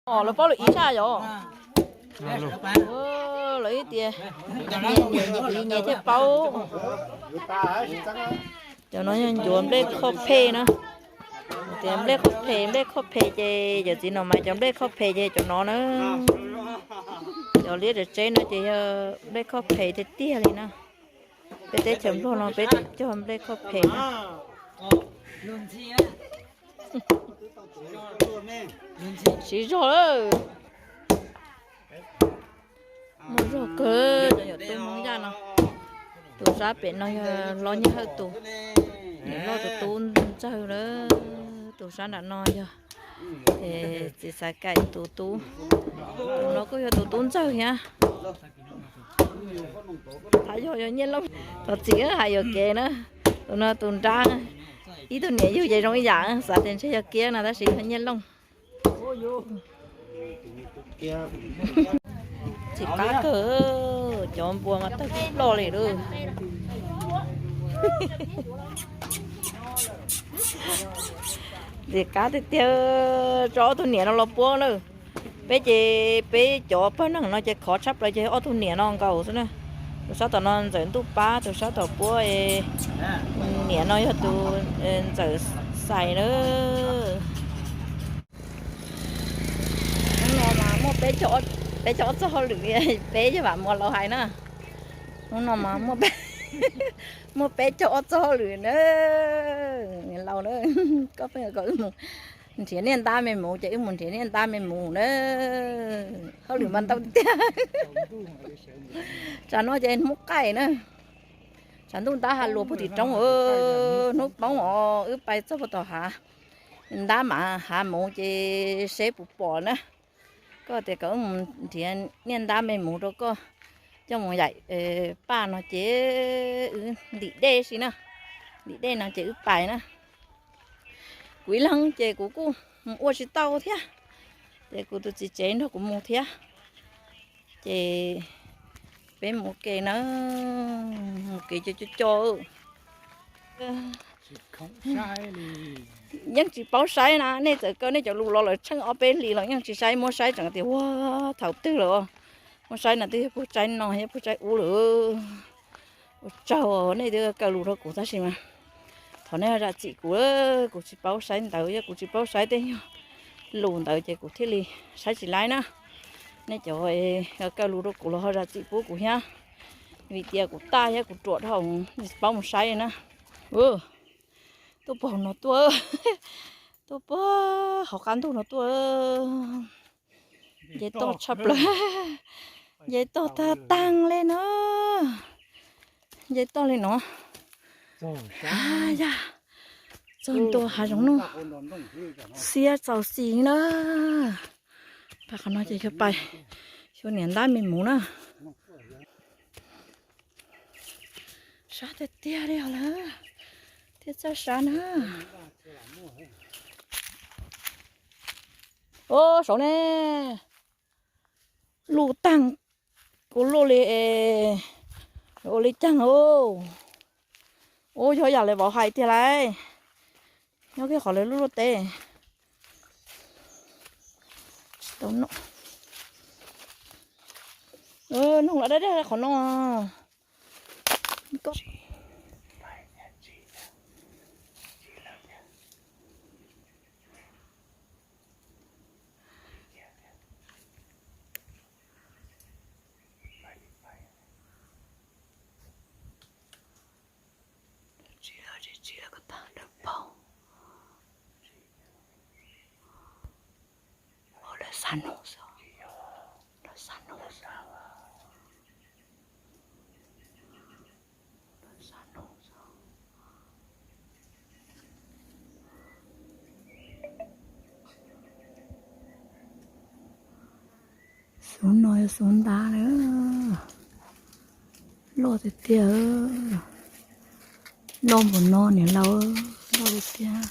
Os, lawv paub lawm ib sab yom. Lawv ib tias nyias nyias thiaj paub. Cov no yog ncuav nplej khob phem na. Tias nplej khob phem, nplej khob phem ces cov txiv no mas cov nplej khob phem ces cov no na. Cov liab ram tseb no ces yog nplej khob phem tiag tiag li na. Peb teb chaws Nplog no peb cog nplej khob phem na. Siv zog lawm. Muaj zog kawg cov nyuam tub Hmoob Yaj no. Tus sab pem no yog Hlob Nyiaj Hawj tus, niam loj tus tub ntxawg lawm. Tus sab nram no yog txiv Xav Kaim tus tub. Tus no kuj yog tus tub ntxawg thiab. Yog, yog Nyiaj Looj. Thov txim hais yuam kev na. Tus no tus nrab, ib tug niam yug ces zoo ib yam, xav tias ntshe yog Kiab no tab sis yog Nyiaj Looj. Txim qab kawg, cov npua mas tawg ploj li lawm. Txim qab tiag tiag, tso ob tug niam no los puab na. Peb ces peb cov pawg neeg no ces khov tshaj plaws ces ob tug niam no nkaus xwb na. Tus sab tom no Ntxawm Ntuj Pab, tus sab tom puab niam no yog tus Ntxawm Xais na. Hnub no mas muaj peb caug ob txoj hauj lwm, peb yog Vam Muas laus hais na. Hnub no mas muaj peb caug ob txoj hauj lwm na. Niam laus na, koj pheej kom wb mus nrhiav niaj ntab me mus ces wb mus nrhiav niaj ntab me mus na. Hauj lwm mas ntau tiag. Tsam no ces hnub qaij na. Tshav ntuj ntab ha luas puag tim roob, hnub poob os wb pais txog puag tom hav ntab mas hav mus ces seb puas pom na. Koj tias kom wb mus nrhiav niaj ntab me mus rau koj coj mus yaim paj no ces wb ntim dej si na. Ntim dej no ces wb pais na. Kuv ib leeg ces kuv kuj mus ua tsis tau thiab, ces kuv tus txiv tsev nrog kuv mus thiab. Ces peb mus ua ke na, mus kev co co co. Yeej tsis paub saib na, nej txawm kaw nej cov lus los lawm tsheej ob peb hlis los yeej tsis saib, muab saib tseem tias ua thaum twg lawm. Muab saib no twb yog puag tsaib no thiab puag tsaib ub lawm. Ua tsaug nej twb kaw lus rau kuv tab sis mas thov nej ho zam txim kuv, kuv tsis paub saib ntawv, yog kuv tsis paub saib tej nyuag lus ntawd ces kuv thiaj li saib tsis laib na. Nej cov kaw lus rau kuv los ho zam txim pub kuv thiab, vim tias kuv taj thiab kuv ruam dhau, tsis paub mus saib li na. Tuaj puag no tuaj, tuaj puag hauv qab ntug no tuaj. Nce toj tshaj plaws, nce toj tag tag li no, nce toj li no. Yog txog ntua hav zoov no, xiab txaus xis na. Pais qhov no ces yog pais xyuas niam ntab me mus na. Sab tiag tiag li os lawm, thiaj txawj sab na. Au, saud ne, luj taag, kuv luj li, ua li caag. Au, yog yam li vauv hais tiag lauj, nyob kiag qhov lawv luj luj teb. Tsis tau noj, noog los dab dab qhov no. Tsis lawv, tsis lawv, koj tag dawb paug. Lawv xa nug xwb, lawv xa nug xwb. Xub no yog xub ntab na, loj tiag tiag, loj npaum no niam laus, loj tiag tiag.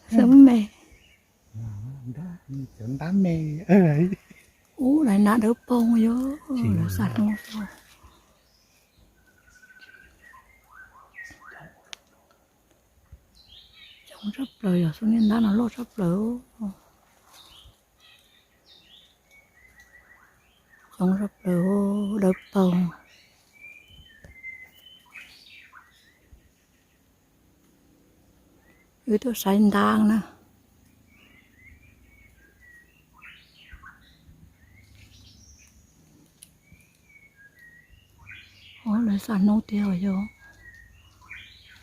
Xub me, xub me, ub, lawv nab dawb paug yog lawv xa nug xwb. Coob tshaj plaws, yog xub niag ntab no loj tshaj plaws. Coob tshaj plaws, dawb paug. Wb tuaj saib ntab na. Lawv xa hnub tiag yog.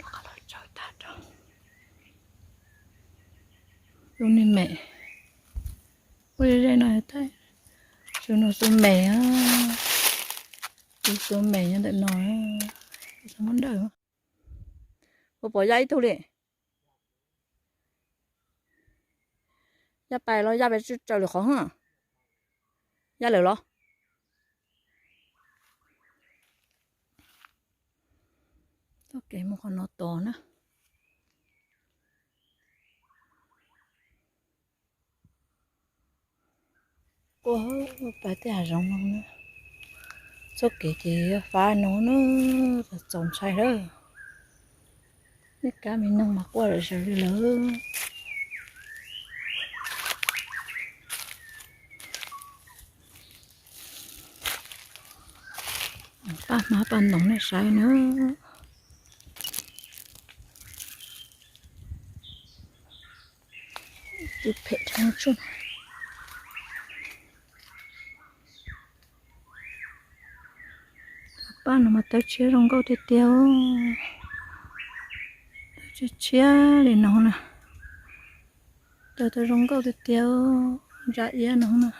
Rov qab los tsaws tag rau. Lub niag me ua ze no, xu no xu me, xu xu me nyob ntawm no, muab ntawm. Ua pom yaj ib tug li. Yaj pais los yaj pais tsis tsaws lwm qhov hos. Yaj lawm los. Txoj kev mus qhov no tod na. Ua pais tej hav zoov no na. Txoj kev ces fab no na, txaus ntshai lawm. Nej kab me noog mas quaj zom zaws li lawm. Paj hmab paj ntoos nej saib na. Phem tshaj tsuj. Paj no mas tawv tshiab zoo nkauj tiag tiag. Tawv tshiab tshiab li no na. Tawv tawv zoo nkauj tiag tiag, ntsa iab no na.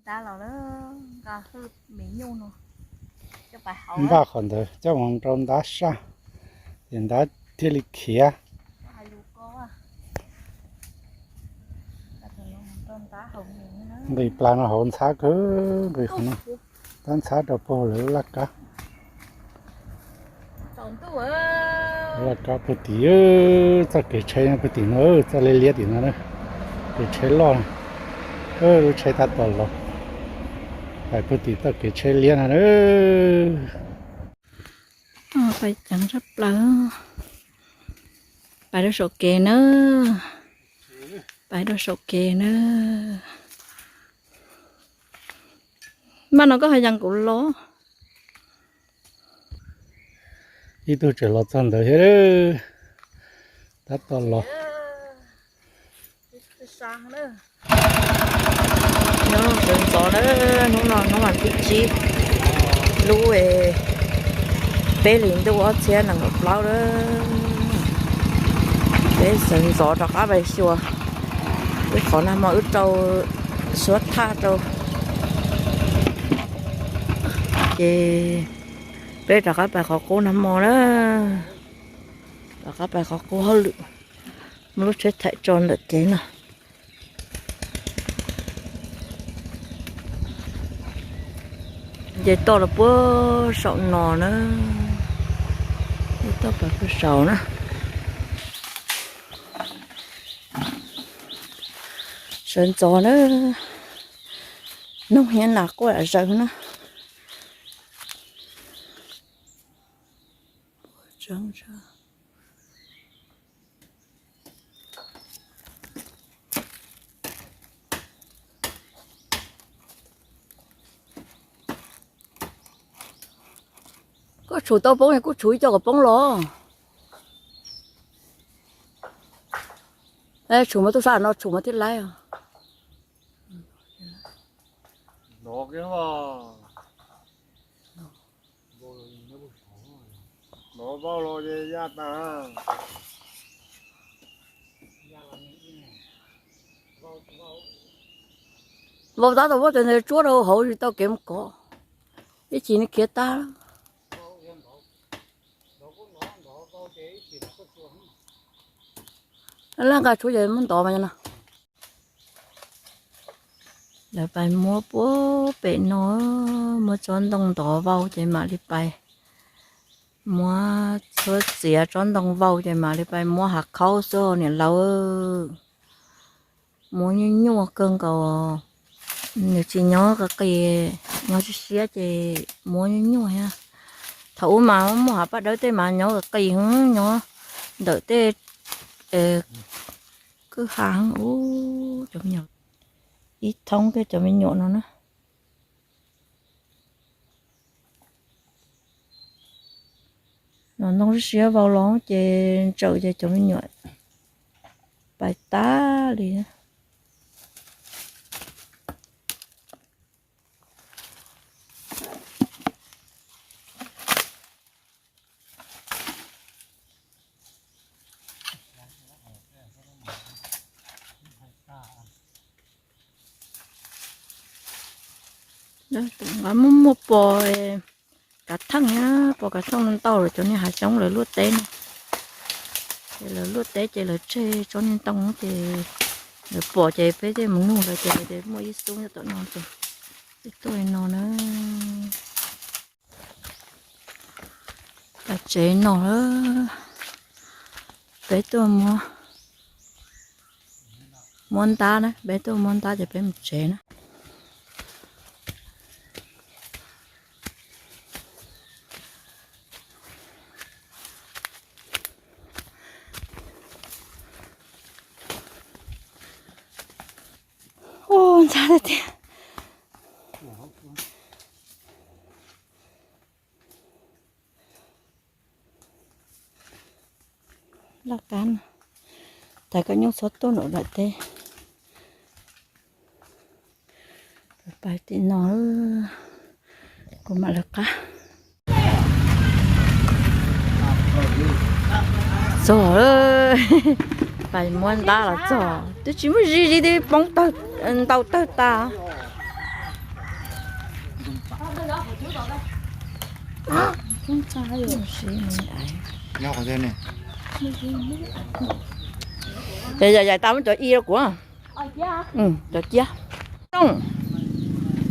Ntab los lawm, nqa hwj me nyuj no coj pais hauv. Npaj qhov ntawd coj mus rau ntab saj, ces ntab thiaj li khiav. Nqis plas no hauv ntxhab kawg, nqis qhov no, tab ntxhab rau puag lawv lub laj kab. Laj kab puag tim, txoj kev tsheb puag tim no, txoj liab liab tim no na, kev tsheb loj, lub tsheb tab tom los, pais puag tim txoj kev tsheb liab no na. Pais ceev tshaj plaws, pais rau saum kev na, pais rau saum kev na. Npaj no koj hais yas nkaus los. Ib tug tseem los txog ntawd thiab, tab tom los. Nyob sawv ntxov na, hnub no hnub vas thib tsib lub peb hlis ntuj ob txhiab nees nkaum plaub na. Peb sawv ntxov rov qab pais xyuas wb qhov nag hmo wb rau suab thaj rau. Ces peb rov qab pais qhov qub nag hmo na, rov qab pais qhov qub hauj lwm, muab lub tsheb thaim tso ntawm kev no. Ces toj los puag saum no na, toj pais puag saum na. Sawv ntxov na, noog hiav nas quaj zom zaws na. Koj tshum tau poob, kuj tshum ib co kom poob los. Tshum mas tub sab no tshum mas thiaj laib. Vau tab tom muab cov ntawd tsuab rau hauv tsis tau kev mus kov, ib chim nws khiav tag. Laj nqa tshuaj ces muab ntov mas no. Lawv pais muab puag pem no, muab tsob ntoo ntov vau ces mam li pais muab, txhua txiav tsob ntoo vau ces mam li pais muab hav khaub xwb niam laus. Muab nyuaj nyuaj kawg nkaus, nws tsis nyob qis qis, nyob siab siab ces muab nyuaj nyuaj thiab. Thaum ub mas muaj hav paj dawb tej mas nyob qis qis, nyob ntawm tej kwj ha. Ub, cov me nyuam, ib thoob kiag cov me nyuam no na. Nom ntoo siab vau los ces ntsaws ces cov me nyuam pais tag li. Muaj muaj pos kav theej, pos kav theej ntau lawm, cov niag hav xyoob lawv luaj teb no. Ces lawv luaj teb ces lawv tseg tsob niag ntoo ces lawv pom ces peb thiaj mus nug lawv ces lawv tias muaj ib xub nyob tom no ces peb tuaj li no na. Pais tsev no, peb tuaj muab ntab na, peb tuaj muab ntab ces peb mus tsev na. Ntxhab tiag tiag. Laj kab no, tas koj nyob txhob tuaj nram lawm teb. Pais tim no, kuv mam lawv qab. Txog, pais muab ntab los txog twb tsis muaj zis, zis twb poob tawg, ntau tawg tas. Yog yaim tas muab cov i rau kuv, cov ciab.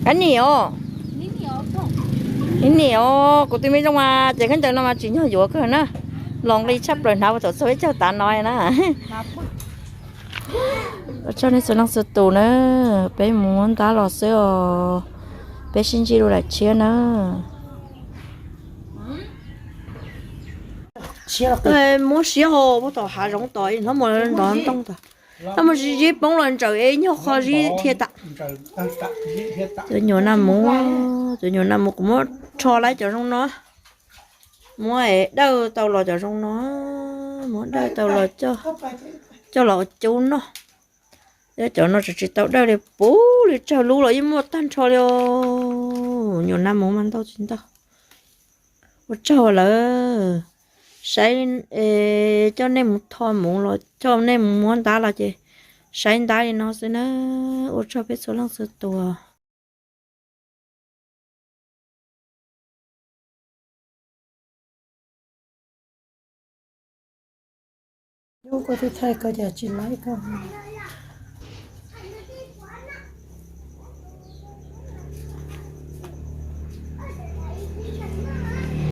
Kab niam os, kab niam os, kuv tus me zoo mas ces khaub ncaws no mas tsim nyog yuav kawg na. Los nqi tshaj plaws hnav ua thaum txog peb caug tav no na. Ua tsaug nej txhua leej txhua tus na, peb mus muab ntab los xwb os, peb sib ntsib dua daim tshiab na. Muab siab hos puag tom hav zoov tod, hnub mus ntov ntoo tod, hnub mus zib poob los ntsaws es nyuag qho zib dhia tas. Cov nyuam naj mus, cov nyuam naj mus kuv muab rho laib cov zoo no, muab dawj tau los cov zoo no, muab dawj tau los coj los ua cub noj. Cov no tseem tsis tau dawj li, puv li tsawg lub los yeej muaj tag nrho li os. Nyuam naj mus mas ntau tsis ntau. Ua tsaug lawm, saib, coj nej mus tho mus los coj nej mus muab ntab los ces saib ntab li no xwb na. Ua tsaug peb txhua leej txhua tus. Koj twb thaij koj cas tsis laib koj.